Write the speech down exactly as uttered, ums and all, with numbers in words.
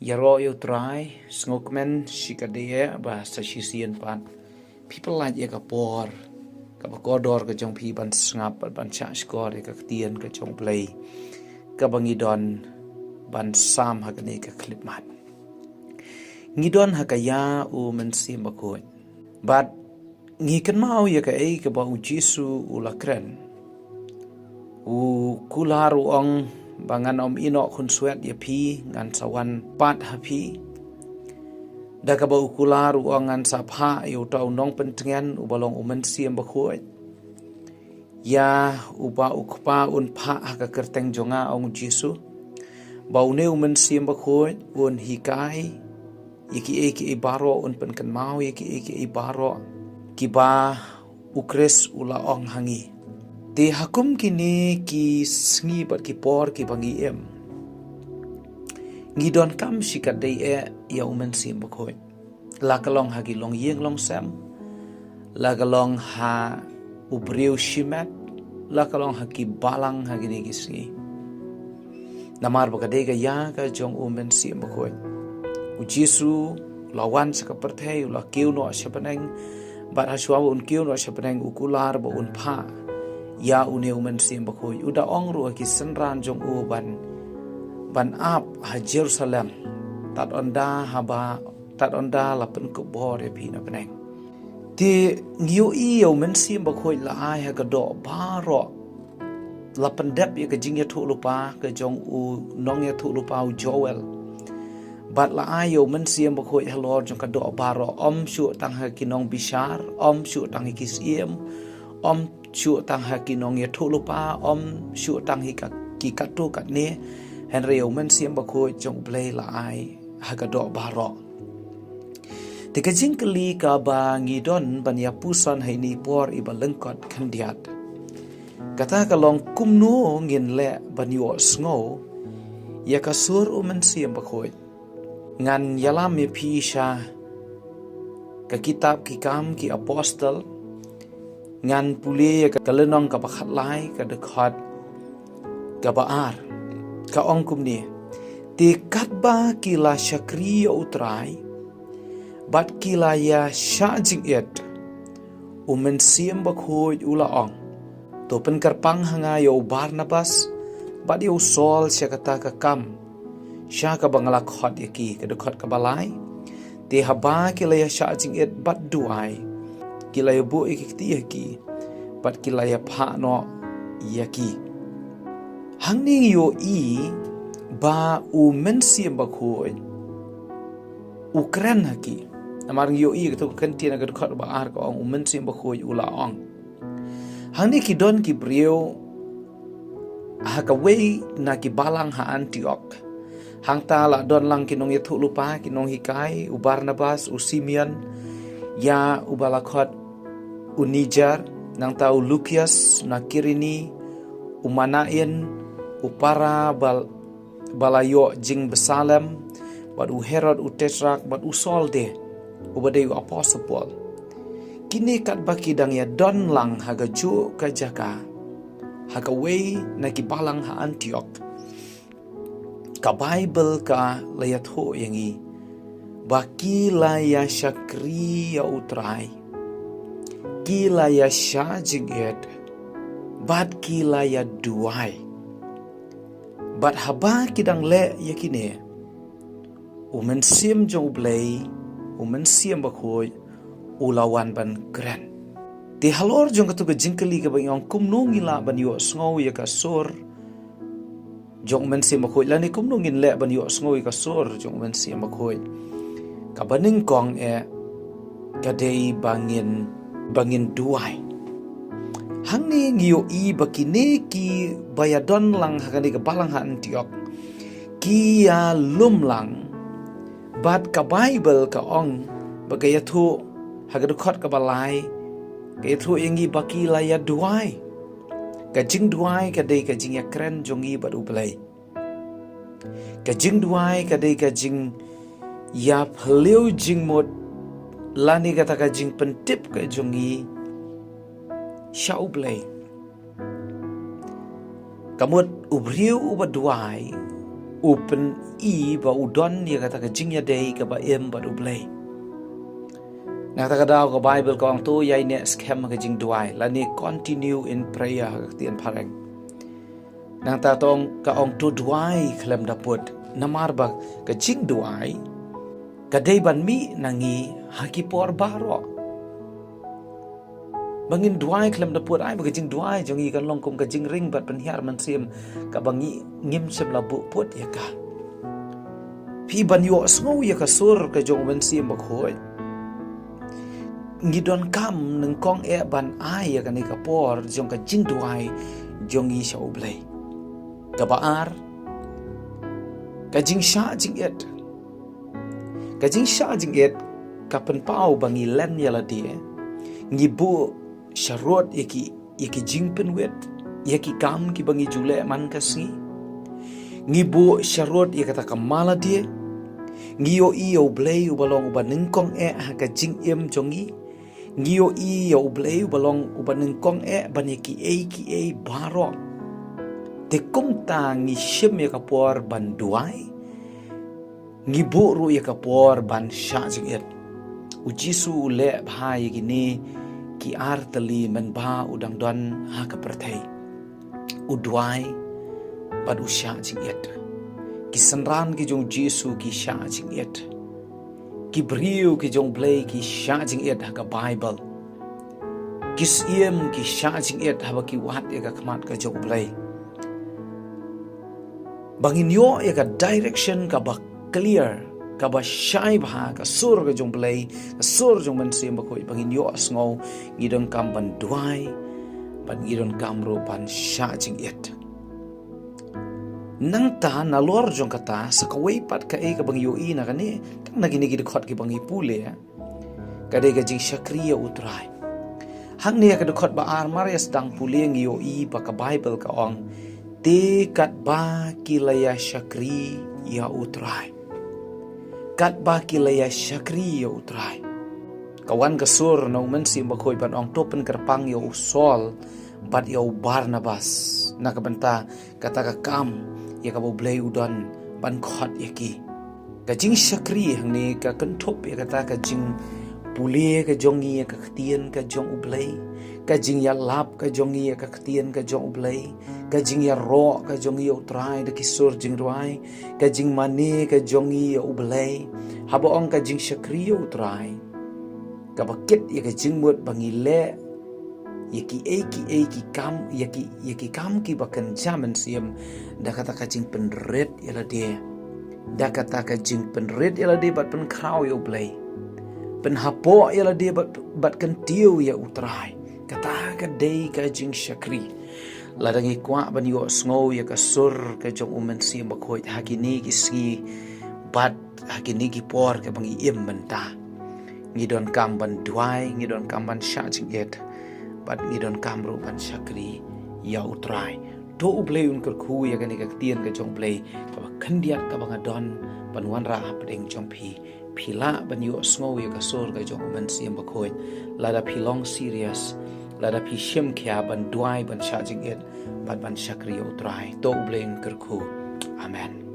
Ïaroh ïa u Trai, sngewkmen shikatdei ba sa shisien pat phi pynlait ïa ka por kaba kordor ka jong phi ban sngap bad ban shahshkor ïa ka ktien ka jong U Blei kaba ngi don ban sam ha kane ka khyllipmat. Ngi don ha ka ïa u Mynsiem Bakhuid. Bad ngi kynmaw ïa kaei kaba U Jisu u la kren. U kular u ong ba ngan ym ïehnoh khunswet ïa phi, ngan sa wan pat ha phi. Da kaba u kular u ong ngan sa phah ïa uta u nongpyntngen uba long u Mynsiem Bakhuid. Ïa uba u Kpa un phah ha ka kyrteng jong nga, ong U Jisu. Ba une u Mynsiem Bakhuid un hikai ïa kiei kiei baroh, un pynkynmaw ïa kiei kiei baroh kiba U Khrist u la ong ha ngi. Te ha kum kine ki sngi bad ki por kiba ngi im, ngi donkam shikatdei eh ïa u Mynsiem Bakhuid. La ka long ha ki longïing longsem, la ka long ha u briew shimet, la ka long ha ki balang ha kine ki sngi. Namar ba ka dei ka ïa ka jong u Mynsiem Bakhuid. U Jisu u la wan sha ka pyrthei, u la kiew noh sha bneng, bad hashwa ba un kiew noh sha bneng u kular ba un phah ïa une u Mynsiem Bakhuid. U da ong ruh ha ki synran jong u ban, ban ap ha Jerusalem, tad ynda haba, tad ynda la pynkup bor ïa phi na bneng. Te ngi ïohi ïa u Mynsiem Bakhuid la ai ha ka doh baroh. La pyndep ïa ka jingïathuhlypa ka jong u nongïathuhlypa u Joel. Bad la ai ïa u Mynsiem Bakhuid halor jong ka doh baroh, ym shuh tang ha ki nongbishar, ym shuh tang ha ki syiem, ym shuh tang ha ki nongïathuhlypa, ym shuh tang ha ki katto katne, hynrei ïa u Mynsiem Bakhuid jong U Blei la ai ha ka doh baroh. Te ka jingkylli kaba ngi don ban ïa puson ha ine i por iba lyngkot khyndiat, kata ka long kumno ngin leh ban ïohsngew ïa ka sur u Mynsiem Bakhuid. Ngan ïalam ïa phi sha ka kitab Ki Kam ki Apostol, ngan pule ïa ka lynnong kaba khatlai, ka dkhot kaba ar. Ka ong kumne: Te katba ki la shakri ïa u Trai bad ki la ïa shah jingit, u Mynsiem Bakhuid u la ong: To pynkyrpang ha nga ïa u Barnabas bad ïa u Saul sha kata ka kam sha kaba nga la khot ïa ki. Ka dkhot kaba lai: Te haba ki la ïa shah jingit bad duwai, ki la ïa buh ïa ki kti ha ki bad ki la ïa phah noh ïa ki. Hangne ngi ïohi ba u Mynsiem Bakhuid u kren ha ki. Namar ngi ïohi katto ka kyntien ha ka dkhot ba ar ka ong u Mynsiem Bakhuid u la ong. Hangne ki don ki briew ha kawei na ki balang ha Antiok. Hangta la don lang ki nongïathuhlypa, ki nonghikai, u Barnabas, u Simeon, ïa uba la khot u Niger, nangta u Lukius na Kirini, u Manain, u Para bal ba la ïoh jingbsalem, bad u Herod u Tetrak, bad u Saul de, uba dei u Apostol Paul. Kine katba ki dang ïa don lang ha kajuh ka jaka ha kawei na ki balang ha Antiok, ka Baibl ka la ïathuh ïa ngi ba ki la ïa shakri ïa u Trai, ki la ïa shah jingit, bad ki la ïa duwai. Bad haba ki dang leh ïa kine, u Mynsiem jong U Blei, u Mynsiem Bakhuid, u la wan ban kren. Te halor jong katto ka jingkylli kaba ngi ong kumno ngi lah ban ïohsngew ïa ka sur jong u Mynsiem Bakhuid, lane kumno ngin leh ban ïohsngew ïa ka sur jong u Mynsiem Bakhuid, kaba nyngkong eh ka dei ba ngin, ba ngin duwai. Hangne ngi ïohi ba kine kiba ïa don lang ha kane ka balang ha Antiok ki ïa lum lang. Bad ka Baibl ka ong, ba ka ïathuh ha ka dkhot kaba lai, ka ïathuh ïa ngi ba ki la ïa duwai. Ka jingduwai ka dei ka jingïakren jong ngi bad U Blei. Ka jingduwai ka dei ka jingïaphylliew jingmut, lane kata ka jingpyntip ka jong ngi sha U Blei. Ka mut u briew uba duwai, u pyni ba u don ïa kata ka jingïadei kaba im bad U Blei. Na kata ka daw ka Baibl ka ong to ïai neh skhem ha ka jingduwai, lane continue in prayer ha ka ktien phareng. Nangta tong ka ong to duwai khlem da pud. Namar ba ka jingduwai ka dei ban mih na ngi ha ki por baroh. Ba ngin duwai khlem da pud, ai ba ka jingduwai jong ngi kan long kum ka jingring bad pynhiar mynsiem kaba ngi ngim shym la buh pud ïa ka. Phi ban ïohsngew ïa ka sur ka jong U Mynsiem Bakhuid, ngi donkam nyngkong eh ban ai ïa kane ka por jong ka jingduwai jong ngi sha U Blei. Kaba ar, ka jingshah jingit. Ka jingshah jingit ka pynpaw ba ngi len ïa lade, ngi buh sharud ïa ki, ïa ki jingpynwit, ïa ki kam kiba ngi ju leh man ka sngi. Ngi buh sharud ïa kata ka mala die. Ngi ïohi ïa U Blei uba long uba nyngkong eh ha ka jingim jong ngi. Ngi ïohi ïa U Blei uba long uba nyngkong eh ban ïa kiei kiei baroh. Te kumta ngi shim ïa ka por ban duwai. Ngi buh ruh ïa ka por ban shah jingit. U Jisu u leh bha ïa kine ki ar tylli mynba u dang don ha ka pyrthei. U duwai bad u shah jingit. Ki synran ki jong U Jisu ki shah jingit. Ki briew ki jong U Blei ki shah jingit ha ka Baibl. Ki syiem ki shah jingit haba ki wad ïa ka khmat ka jong U Blei. Ba ngin ïoh ïa ka direction kaba clear, kaba shai bha, ka sur ka jong U Blei, ka sur jong U Mynsiem Bakhuid, ba ngin ïohsngew, ngi donkam ban duwai, bad ngi donkam ruh ban shah jingit. Nangta nalor jong kata, sa kawei pat kaei kaba ngi ïohi na kane, tang na kine ki dkhot kiba ngi pule, ka dei ka jingshakri ïa U Trai. Hangne ha ka dkhot ba ar mar ïa sdang pule ngi ïohi ba ka Baibl ka ong, te katba ki la ïa shakri ïa U Trai. Katba ki la ïa shakri ïa U Trai. Ka wan ka sur na U Mynsiem Bakhuid ban ong to pynkyrpang ïa u Saul bad ïa u Barnabas. Na ka bynta kata ka kam ïa kaba U Blei u don ban khot ïa ki. Ka jingshakri hangne ka kynthup ïa kata ka jingpule ka jong ngi ïa ka ktien ka jong U Blei, ka jingïalap ka jong ngi ïa ka ktien ka jong U Blei, ka jingïaroh ka jong ngi ïa U Trai da ki sur jingrwai, ka jingmane ka jong ngi ïa U Blei. Haba ong ka jingshakri ïa U Trai, kaba kit ïa ka jingmut ba ngi leh ïa kiei kiei ki kam, ïa ki, ïa ki kam kiba kynja mynsiem, da kata ka jingpynrit ïa lade. Da kata ka jingpynrit ïa lade bad pynkhraw ïa U Blei. Pynhapoh ïa lade bad, bad kyntiew ïa U Trai. Kata ka dei ka jingshakri. Lada ngi kwah ban ïohsngew ïa ka sur ka jong U Mynsiem Bakhuid ha kine ki sngi bad ha kine ki por kaba ngi im mynta, ngi donkam ban duwai, ngi donkam ban shah jingit, bad ngi donkam ruh ban shakri ïa U Trai. To U Blei un kyrkhu ïa kane ka ktien ka jong U Blei kaba khyndiat kaba nga don ban wanrah hapdeng jong phi. Phi lah ban ïohsngew ïa ka sur ka jong U Mynsiem Bakhuid lada phi long serious, lada phi shim khia ban duwai, ban shah jingit, bad ban shakri ïa U Trai. To U Blei un kyrkhu. Amen.